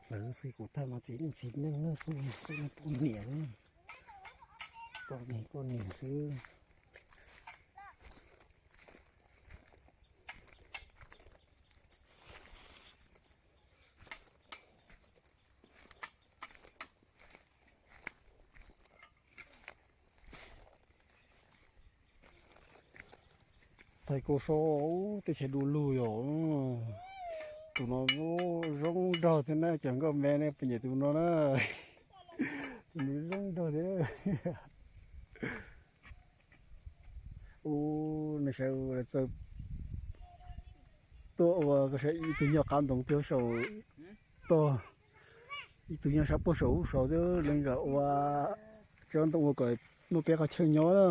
Lawv xwb kuv thaj mas txiv neej txiv neej na, xwb xwb poj niam, poj niam poj niam xwb. Thaij koj saib, teb chaws du lug yom. Tus no zoo nraug thiab na, cov nkauj me ne, poj niam tus no na. Tus no zoo nraug thiab. Ub, nej saib, txawj tuaj ua koj saib ib tug nyob qab ntoo twg saum tog, ib tug nyob sab puag saum ub saud twb leej nkawd ua tsob ntoo ua kom muaj peb qhov chaw nyob na.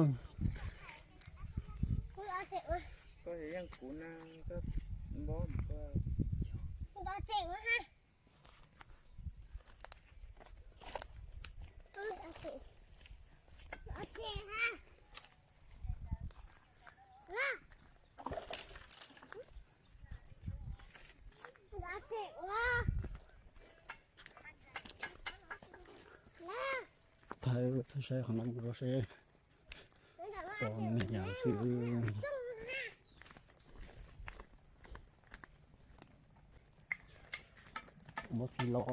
Thaij, thaij saib qhov no mus rau seb pom me nyuam xwb. Muab txiv los.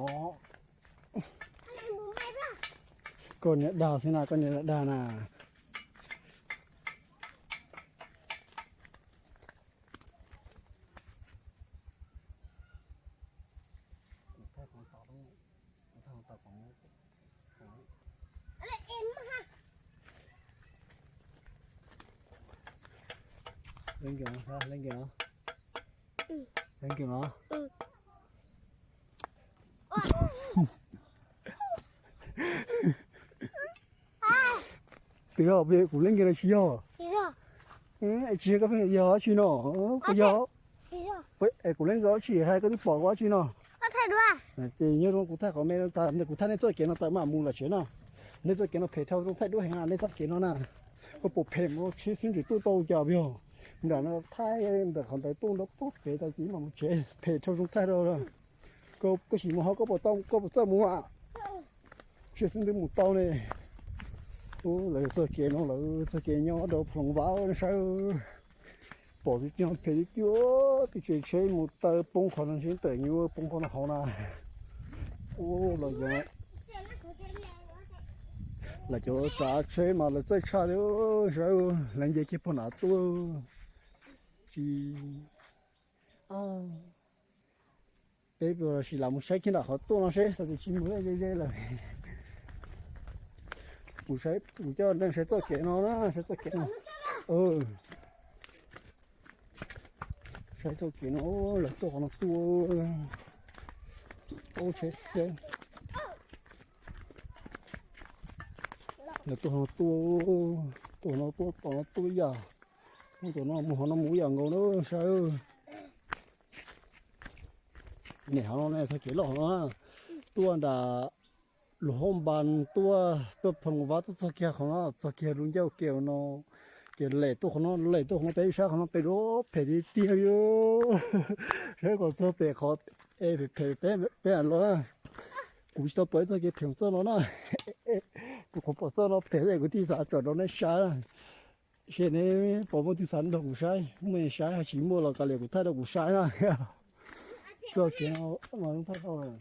Koj niam dag xwb na, koj niam dag na. Leej kiag no, leej kiag no, leej kiag no. Twb yog kuv leej kiag no tsis yog? Tsis yog, koj pheej yog dab tsi no? Koj yog. Es kuv leej kiag dab tsi hais koj twb pom kuv dab tsi no? Ces nyob zoo kuv thaij qhov me no tas, kuv thaij nej txoj kev no tas mam mus lawm tsev no. Nej txoj kev no phem dhau zoo thaij duab heev na, nej txoj kev no na. Koj puas phem mus tsheb xwb ntshe tuaj tau cas yog. Nram no thaij ntawm qhov ntawd tuaj nrov puag pem tas ces mam mus tsev, phem dhau zoo thaij rau. Koj, koj sim mus ho koj puas tau, koj puas txawj mus a? Tsheb xwb twb mus tau ne. Ub, lawv txoj kev no lawv txoj kev nyob rau Phoos Vaj saib. Pom tib cog phem li tiag, tib tsev tsheb mus taw poob qhov no, tsev tawm nyuj poob qhov no hauv na. Ub, los yog lawv cov tsav tsheb mas lawv txawj tshaj li saib, lawv nce kiag puag nram tuaj. Tsis, peb sim lam mus saib kiag nram qhov tuaj no seb xyov tias tsis mus ze ze lawm. Kuv saib, kuv coj nej saib txoj kev no na, saib txoj kev no. Saib txoj kev no, lawv tuaj qhov no tuaj. Ub, tsheb xeb. Lawv tuaj qhov no tuaj, tuaj qhov no tuaj, tom no tuaj yam, mus tom no mus qhov no mus yam nkaus na saib. Nim qhov no ne txoj kev loj qhov no na, tuaj nram Luas Hoob Npas tuaj, tuaj Phoos Vaj tuaj txog kiag qhov no, txog kiag lub ncauj kev no, ces lem tuaj qhov no, lem tuaj qhov no peb saib qhov no pem duab phem tiag tiag li. Saib kom txog pem qhov es phem phem peb los na. Kuv tsis tau pom ib txoj kev phem txoj no na. Kuv qhuav pom txoj no phem es kuv thiaj xav tsom rau nej saib na. Seb neb puas muaj tib xav nrog kuv saib, muaj saib hais tsis muaj los kav liam kuv thaij rau kuv saib na. Txoj kev no mas thaij tau lawm.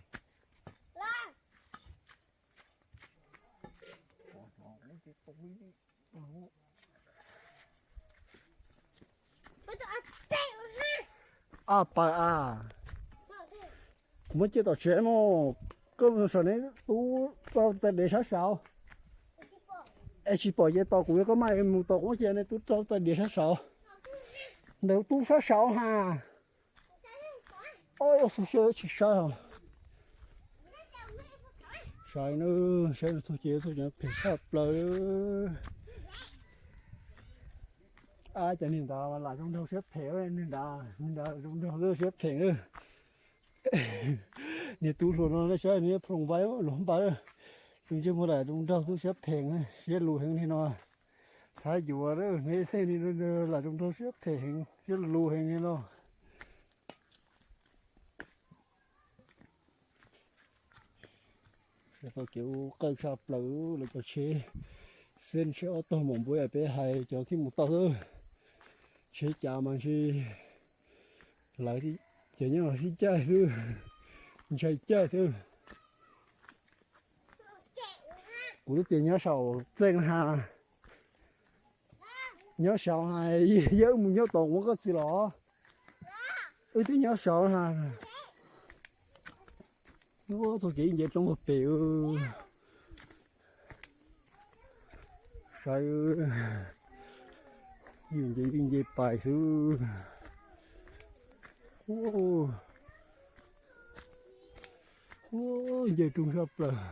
A pas a, kuv muab cia tom tsev no, koj mus saum ne, tub tau txais dev sab saud. Es tsis pom ces tos kuv, koj maj mus tos kuv, muab cia ne, tub tau txais dev sab saud. Ntawd tub sab saud ha. Ua xu siab tsis saib os. Saib na, saib txog ces txog ces phem tshaj plaws. Ab, cov niag ntawd lam zoo nraug siab phem, niag ntawd, niag ntawd zoo nraug xwb siab phem. Niag tub hluas no nej saib, nws Phoos Vaj los npaj, tus ntsej muag lam zoo nraug xwb siab phem, siab luv heev li no. Txhab yuav, neb xeeb li lam zoo nraug siab phem heev, siab luv heev li no. Txoj kev ua qawj tshaj plaws, lawv cov tsheb, tsheb ob tog mus npuab peb hais cov thiaj mus tau xwb. Tsheb cav mas ntshe lawv cov nyob los sib caij xwb, ntshai caij xwb. Kuv twb tias nyob saum txeej na, nyob saud na, yog wb mus nyob tod muab koj txiv los, wb twb nyob saud na. Ua txoj kev nce roob puag pem, saib, yeej nce yeej nce pais xwb. Ua nce roob sab plaws.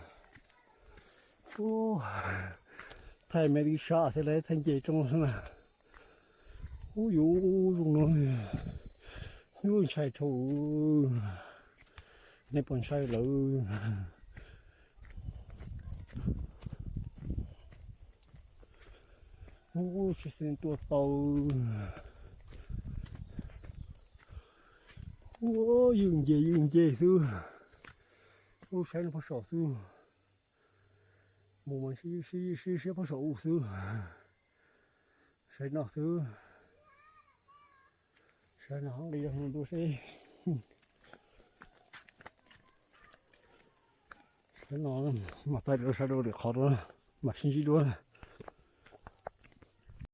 Thaij me li sab xwb lawv thaij nce roob xwb na. Ub, yus zoo no, yus ntshai dhau. Nej puas ntshai lawm? Ub, tsis xeeb tuaj tau. Ub, yeej nce yeej nce xwb. Ub, saib no pag saum xwb. Mus mas sib sib sib sib pag saum u xwb. Saib no xwb. Saib no nqis ntua seb. Saib no, mas pais rau sab rau lwm qhov rau, mas sib ntsib dua.